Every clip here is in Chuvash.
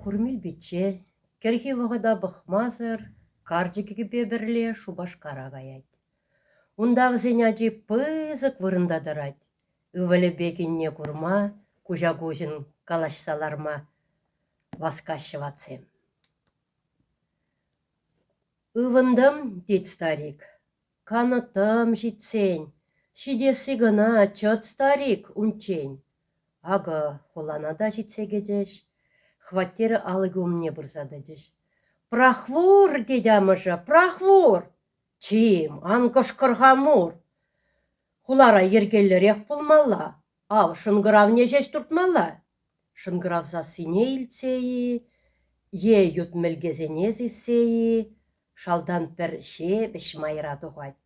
Курмил пичче кӗрхи вӑхӑта пӑхмасӑр карчӑкӗпе пӗрле Шупашкара каять. Унта вӗсен ачи пысӑк вырӑнта тӑрать. Ывӑлӗпе кинне курма, куҫа-куҫӑн калаҫса ларма васкаҫҫӗ ватсем. «Ывӑнтӑм, — тет старик, — канӑттӑм ҫитсен. Ҫитесси кӑна, чӑт, старик, унччен». Акӑ хулана та ҫитсе кӗчӗҫ, хваттер алӑкӗ умне пырса тӑчӗҫ. «Прахвур!» — тет амӑшӗ, «Прахвур!» «Чим, ан кӑшкӑр-ха, мур! Хулара йӗркеллӗрех пулмалла, ав шӑнкӑравне ҫеҫ туртмалла». Шӑнкӑрав сассине илтсе-и е ют мӗлкесене сиссе-и, шалтан пӗр ҫепӗҫ майра тухать.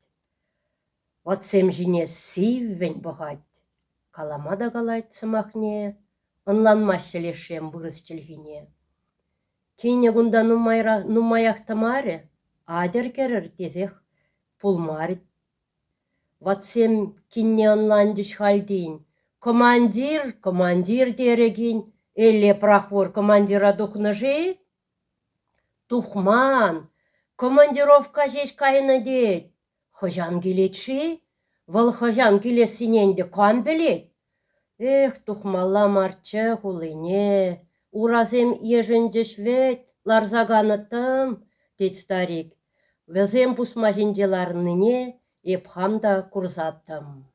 Ватсем ҫине сиввӗн пӑхать, калама та калать сӑмахне, ӑнланмаҫҫӗ лешсем вырӑс чӗлхине. Кинӗ кунта нумаях тӑмарӗ, атьӑр кӗрӗр тесех пулмарӗ. Ватсем кинне ӑнланчӗҫ халь тин. Командир, командир терӗ кин. Элле Прахвур командира тухнӑ-ши? Тухман, командировка ҫеҫ кайнӑ тет. Хӑҫан килет-ши? Вӑл хӑҫан килессине ӗнтӗ кам пӗлет? Эх, тухмалла марччӗ хулине, урасем ешӗнчӗҫ вӗт, ларса канӑттӑм, тет старик. Вӗсем пусма ҫинче ларнине эп хам та курсаттӑм.